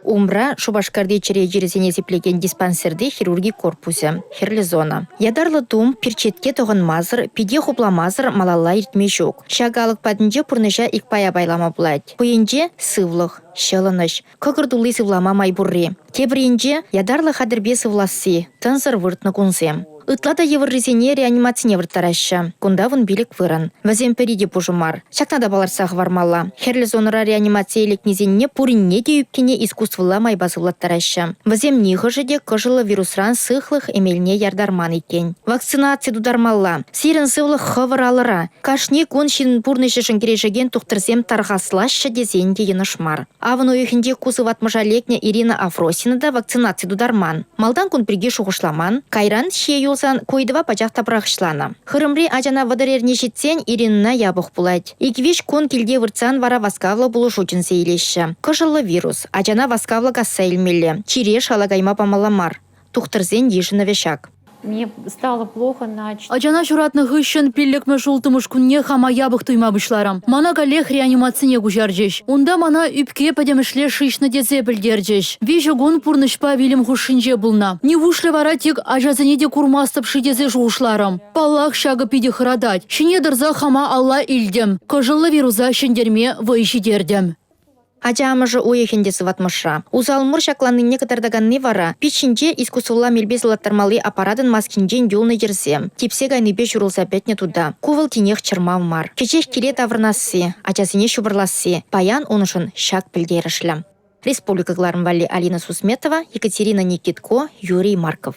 Умра Шупашкарти чӗре чирӗсене сиплекен диспансерти хирурги корпусӗ, хӗрлӗ зона. Ятарлӑ тум, перчетке тӑхӑнмасӑр, пите хупламасӑр малалла иртме ҫук. Ҫак алӑк патӗнче пурнӑҫа ик пая пайлама пулать. Ку енче – сывлӑх, ҫӑлӑнӑҫ, кӑкӑр тулли сывлама май пурри. Тепӗр енче – ятарлӑ хатӗрпе сывласси, тӑнсӑр выртнӑ кунсем. Ытла та йывӑррисене реанимацине вырттараҫҫӗ. Кунта 15 вырӑн. Вӗсем пӗри те пушӑ мар. Ҫакна та палӑртса хӑвармалла. Хӗрлӗ зонӑра реанимацие лекнисенне пуринне те ӳпкене искусствӑлла майпа сывлаттараҫҫӗ. Вӗсем нихӑшӗ те кӑшӑллӑ вирусран сыхлӑх эмелне яртарман иккен. Вакцинаци тутармалла. Сирӗн сывлӑх хӑвӑр алӑра. Кашни кун ҫын пурнӑҫӗшӗн кӗрешекен тухтӑрсем тархаслаҫҫӗ тесен те йӑнӑш мар. Авӑн уйӑхӗнче ку сыватмӑша лекнӗ Ирина Афросина та вакцинаци тутарман. Малтан кун пирки шухӑшламан, кайран ҫие юлсан ку ыйтӑва пачах та пӑрахӑҫланӑ. Хырӑмри ачана 30 эрне ҫитсен Иринӑна япӑх пулать. Ик-виҫ кун килте выртсан вара васкавлӑ пулӑшу чӗнсе илеҫҫӗ. Кӑшӑллӑ вирус. Ачана васкавлӑ касса илмелле. Чире шала кайма памалла мар. Тухтӑрсен йышӑнӑвӗ ҫак. Мне стало плохо на Ачана ҫуратнӑ хыҫҫӑн пиллӗкмӗш улттӑмӗш кунне хама япӑх туйма пуҫларӑм. Мана каллех реанимацине куҫарчӗҫ. Унта мана ӳпке пӗтӗмӗшле шыҫнӑ тесе пӗлтерчӗҫ. Виҫӗ кун пурнӑҫпа вилӗм хушшинче пулнӑ. Нивушлӗ вара тек ачасене те курмастӑп-ши тесе шухӑшларӑм. Паллах, ҫакӑ питӗ хӑратать. Ҫине тӑрса хама алла илтӗм. Кӑшӑллӑ вируса ҫӗнтерме вӑй ҫитертӗм. Ача амӑшӗ уйӑх ӗнтӗ сыватмӑшра. Усал мур ҫакланнине кӑтартаканни вара пит ҫинче искусствӑлла мелпе сывлаттармалли аппаратӑн маскинчен юлнӑ йӗрсем, типсе кайнипе ҫурӑлса пӗтнӗ тута. Ку вӑл тинех чӑрмав мар. Кӗҫех киле таврӑнасси, ачасене ҫупӑрласси паян уншӑн ҫак пӗлтерӗшлӗ. Республика кӑларӑм валли Алина Сусметова, Екатерина Никитко, Юрий Марков.